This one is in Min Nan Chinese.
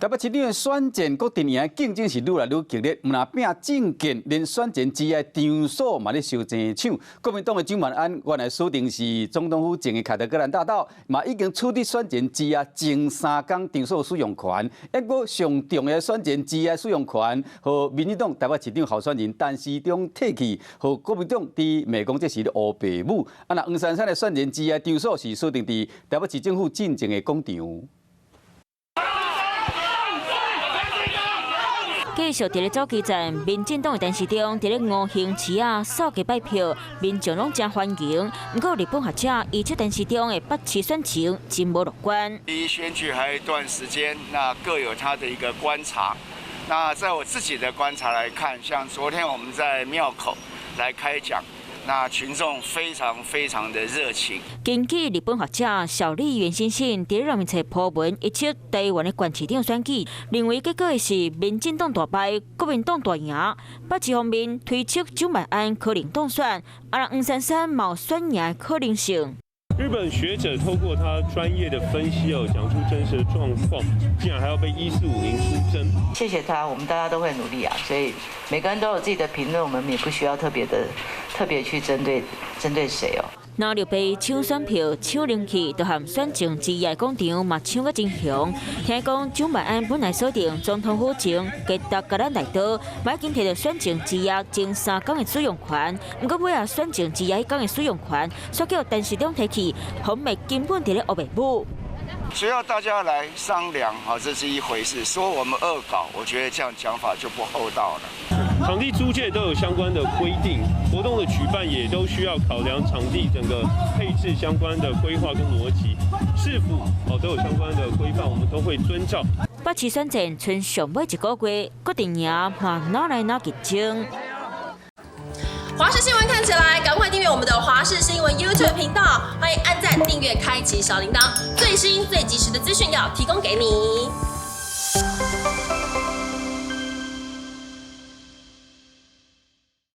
台北市長的選戰，各陣營的競爭是愈來愈激烈，毋但拚政見，連選前之夜場所嘛咧相爭搶。國民黨的蔣萬安原來鎖定是總統府前的凱達格蘭大道，嘛已經取得選前之夜前3工場所使用權。抑閣上重要的選前之夜使用權，予民進黨台北市長候選人陳時中提去，予國民黨佇罵講這是咧烏白舞。啊，若黃珊珊的選前之夜場所是鎖定佇台北市政府進前的廣場。繼續佇咧早期戰，民進黨的陳時中佇咧吳興市仔掃街拜票，民眾攏誠歡迎。毋過日本學者預測陳時中的北市選情真無樂觀。離選舉還有一段時間，那各有他的一個觀察。那在我自己的觀察來看，像昨天我們在廟口來開講。那群眾非常非常的熱情。根據日本學者小笠原欣幸佇咧面冊鋪文，預測台灣的縣市長選舉，認為結果會是民進黨大敗，國民黨大贏。北市方面推測蔣萬安可能當選，啊，黃珊珊嘛有選贏的可能性。日本學者透過他專業的分析哦，講出真實的狀況，竟然還要被1450出征。謝謝他，我們大家都會努力啊，所以每個人都有自己的評論，我們也不需要特別的特別去針對誰哦。藍綠白搶選票、搶人氣，都和選前之夜廣場嘛搶甲真兇。聽講蔣萬安本來鎖定總統府前凱達格蘭大道，嘛已經提著選前之夜前3工的使用權。毋過尾仔選前之夜彼工的使用權，煞叫陳時中提去，方面根本佇咧烏白舞。只要大家來商量，好，這是一回事。說我們惡搞，我覺得這樣講法就不厚道了。場地租借都有相關的規定，活動的舉辦也都需要考量場地整個配置相關的規劃跟邏輯，市府哦都有相關的規範，我們都會遵照。北市選戰賰上尾一個月，各陣營嘛哪來哪去爭。華視新聞看起來，趕快訂閱我們的華視新聞 YouTube 頻道，歡迎按讚、訂閱、開啟小鈴鐺，最新最及時的資訊要提供給你。